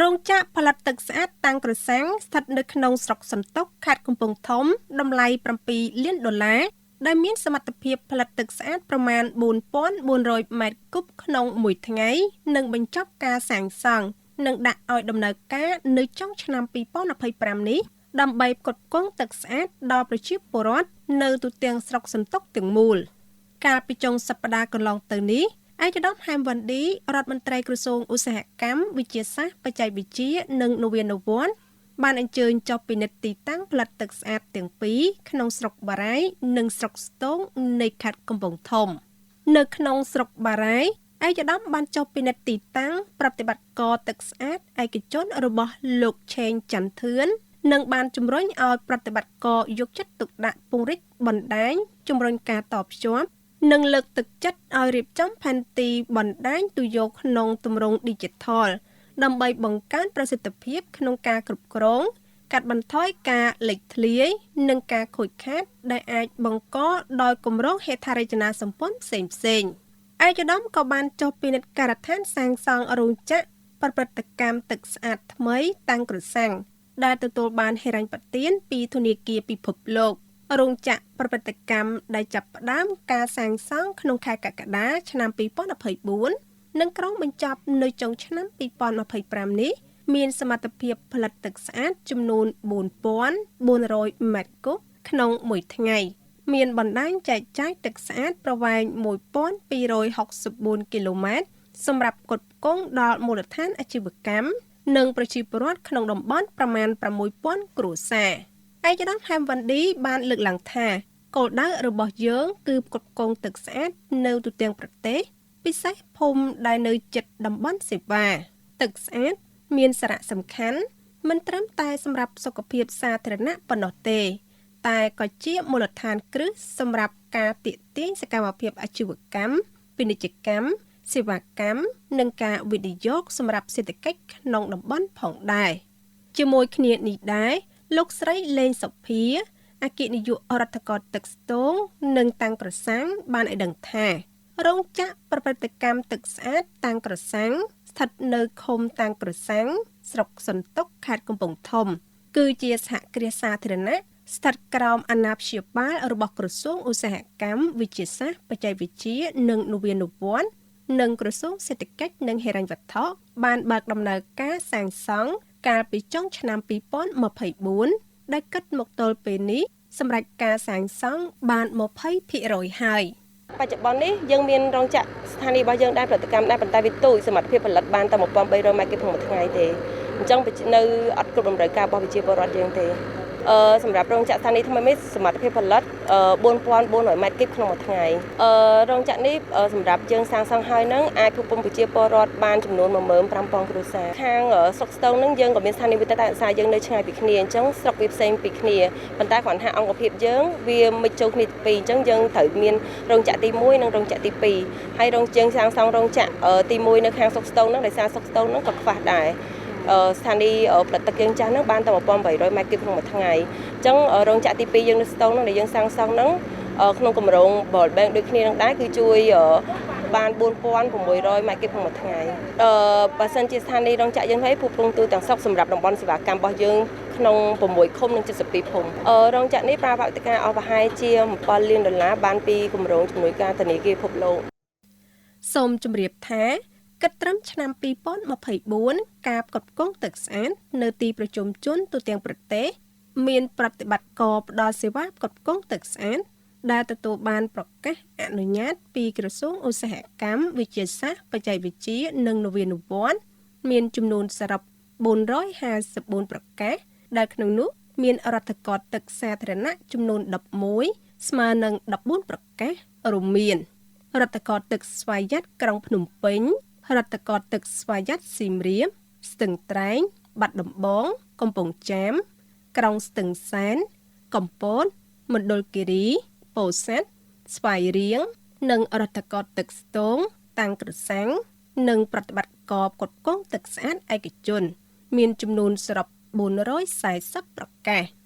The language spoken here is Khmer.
រោងចក្រផលិតទឹកស្អាតតាំងក្រសាំងស្ថិតនៅក្នុងស្រុកសន្ទុកខេត្តកំពង់ធំតម្លៃ7លានដុល្លារដែលមានសមត្ថភាពផលិតទឹកស្អាតប្រមាណ4400ម៉ែត្រគូបក្នុងមួយថ្ងៃនិងបញ្ចប់ការសាងសង់និងដាក់ឲ្យដំណើរការនៅចុងឆ្នាំ2025នេះដើម្បីផ្គត់ផ្គង់ទឹកស្អាតដល់ប្រជាពលរដ្ឋនៅទូទាំងស្រុកសន្ទុកទាំងមូលកាលពីចុងសប្តាហ៍កន្លងទៅនេះឯកឧត្តមហែមវ៉ាន់ឌីរដ្ឋមន្ត្រីក្រសួងឧស្សាហកម្មវិទ្យាសាស្ត្របច្ចេកវិទ្យានិងនវានុវត្តន៍បានអញ្ជើញចុះពិនិត្យទីតាំងផលិតទឹកស្អាតទាំងពីរក្នុងស្រុកបារាយនិងស្រុកស្ទងនៃខេត្តកំពង់ធំនៅក្នុងស្រុកបារាយឯកឧត្តមបានចុះពិនិត្យទីតាំងប្រតិបត្តិការទឹកស្អាតឯកជនរបស់លោកឆេងចន្ទធឿននិងបានជំរុញឲ្យប្រតិបត្តិការយកចិត្តទុកដាក់ពង្រីកបណ្ដាញជំរុញការតភ្ជាប់និងលើកទឹកចិត្តឲ្យរៀបចំផែនទីបណ្ដាញទុយោក្នុងទម្រង់ Digital ដើម្បីបង្កើនប្រសិទ្ធភាពក្នុងការគ្រប់គ្រងកាត់បន្ថយការលេចធ្លាយនិងការខូចខាតដែលអាចបង្កដោយគម្រោងហេដ្ឋារចនាសម្ព័ន្ធផ្សេងៗឯកឧត្តមក៏បានចុះពិនិត្យការដ្ឋានសាងសង់រោងចក្រប្រព្រឹត្តកម្មទឹកស្អាតថ្មីតាំងក្រសាំងដែលទទួលបានហិរញ្ញប្បទានពីធនាគារពិភពលោករោងចក្រប្រព្រឹត្តកម្មដែលចាប់ផ្ដើមការសាងសង់ក្នុងខែកក្កដាឆ្នាំ2024និងក្រុងបញ្ចប់នៅចុងឆ្នាំ2025នេះមានសមត្ថភាពផលិតទឹកស្អាតចំនួន4400ម៉ែត្រគូបក្នុងមួយថ្ងៃមានបណ្ដាញចែកចាយទឹកស្អាតប្រវែង1264គីឡូម៉ែត្រសម្រាប់ផ្គត់ផ្គង់ដល់មូលដ្ឋានអាជីវកម្មនិងប្រជាពលរដ្ឋក្នុងតំបន់ប្រមាណ6000គ្រួសារឯកឧត្តមហែមវ៉ាន់ឌីបានលើកឡើងថាគោលដៅរបស់យើងគឺផ្គត់ផ្គង់ទឹកស្អាតនៅទូទាំងប្រទេសពិសេសភូមិដែលនៅជិតតំបន់សេវាទឹកស្អាតមានសារៈសំខាន់មិនត្រឹមតែសម្រាប់សុខភាពសាធារណៈប៉ុណ្ណោះទេតែក៏ជាមូលដ្ឋានគ្រឹះសម្រាប់ការទាក់ទាញសកម្មភាពអាជីវកម្មពាណិជ្ជកម្មសេវាកម្មនិងការវិនិយោគសម្រាប់សេដ្ឋកិច្ចក្នុងតំបន់ផងដែរជាមួយគ្នានេះដែរលោកស្រីលេងសុភាអគ្គនាយករដ្ឋកោទឹកស្ទងនិងតាំងក្រសាំងបានឲ្យដឹងថារោងចក្រប្រព្រឹត្តកម្មទឹកស្អាតតាំងក្រសាំងស្ថិតនៅឃុំតាំងក្រសាំងស្រុកសន្ទុកខេត្តកំពង់ធំគឺជាសហគ្រាសសាធារណៈស្ថិតក្រោមអាណាព្យាបាលរបស់ក្រសួងឧស្សាហកម្មវិទ្យាសាស្ត្របច្ចេកវិទ្យានិងនវានុវត្តន៍និងក្រសួងសេដ្ឋកិច្ចនិងហិរញ្ញវត្ថុបានបើកដំណើរការសាងសង់កាលពីចុងឆ្នាំ2024ដែលគិតមកទល់ពេលនេះសម្រាប់ការសាងសង់បាន20%ហើយបច្ចុប្បន្ននេះយើងមានរោងចក្រស្ថានីយ៍របស់យើងដែរផលិតកម្មដែរប៉ុន្តែវាទូចសមត្ថភាពផលិតបានតែ1300ម៉ែត្រគូបក្នុងមួយថ្ងៃទេអញ្ចឹងនៅអត់គ្រប់តម្រូវការរបស់ប្រជាពលរដ្ឋយើងទេសម្រាប់រោងចក្រស្ថានីយ៍ថ្មីនេះសមត្ថភាពផលិត4400ម៉ែត្រគូបក្នុងមួយថ្ងៃរោងចក្រនេះសម្រាប់យើងសាងសង់ហើយនឹងអាចផ្គត់ផ្គង់ប្រជាពលរដ្ឋបានចំនួន15000គ្រួសារខាងស្រុកស្ទងនឹងយើងក៏មានស្ថានីយ៍វិទ្យាតែសារយើងនៅឆ្ងាយពីគ្នាអញ្ចឹងស្រុកវាផ្សេងពីគ្នាប៉ុន្តែគ្រាន់ថាអង្គភាពយើងវាមិនចូលគ្នាពីរអញ្ចឹងយើងត្រូវមានរោងចក្រទី1និងរោងចក្រទី2ហើយរោងជាងសាងសង់រោងចក្រទី1នៅខាងស្រុកស្ទងនឹងដោយសារស្រុកស្ទងនឹងក៏ខ្វះដែរស្ថានីយ៍ផលិតទឹកយើងចាស់ហ្នឹងបានតែ1800ម៉ែត្រគូបក្នុងមួយថ្ងៃអញ្ចឹងរោងចក្រទី2យើងនៅស្ទងហ្នឹងដែលយើងសាងសង់ហ្នឹងក្នុងគម្រោង World Bank ដូចគ្នានឹងដែរគឺជួយបាន4600ម៉ែត្រគូបក្នុងមួយថ្ងៃបើសិនជាស្ថានីយ៍រោងចក្រយើងហើយពូពងទូទាំងស្រុកសម្រាប់តំបន់សេវាកម្មរបស់យើងក្នុង6ឃុំនិង72ភូមិរោងចក្រនេះប្រើប្រាស់ការអស់ប្រហែលជា7លានដុល្លារបានពីគម្រោងជំនួយការធនាគារពិភពលោកសូមជម្រាបថាគិតត្រឹមឆ្នាំ2024ការផ្គត់ផ្គង់ទឹកស្អាតនៅទីប្រជុំជនទូទាំងប្រទេសមានប្រតិបត្តិការផ្ដល់សេវាផ្គត់ផ្គង់ទឹកស្អាតដែលទទួលបានប្រកាសអនុញ្ញាតពីក្រសួងឧស្សាហកម្មវិទ្យាសាស្ត្របច្ចេកវិទ្យានិងនវានុវត្តន៍មានចំនួនសរុប454ប្រកាសដែលក្នុងនោះមានរដ្ឋកោទឹកសាធារណៈចំនួន11ស្មើនឹង14ប្រកាសរួមមានរដ្ឋកោទឹកស្វយ័តក្រុងភ្នំពេញរដ្ឋកោទឹកស្វយ័តសៀមរាបស្ទឹងត្រែងបាត់ដំបងកំពង់ចាមក្រុងស្ទឹងសែនកំពតមណ្ឌលគិរីពោធិ៍សាត់ស្វាយរៀងនិងរដ្ឋកោទឹកស្ទងតាំងក្រសាំងនិងប្រតិបត្តិការផ្គត់ផ្គង់ទឹកស្អាតឯកជនមានចំនួនសរុប440ប្រកាស។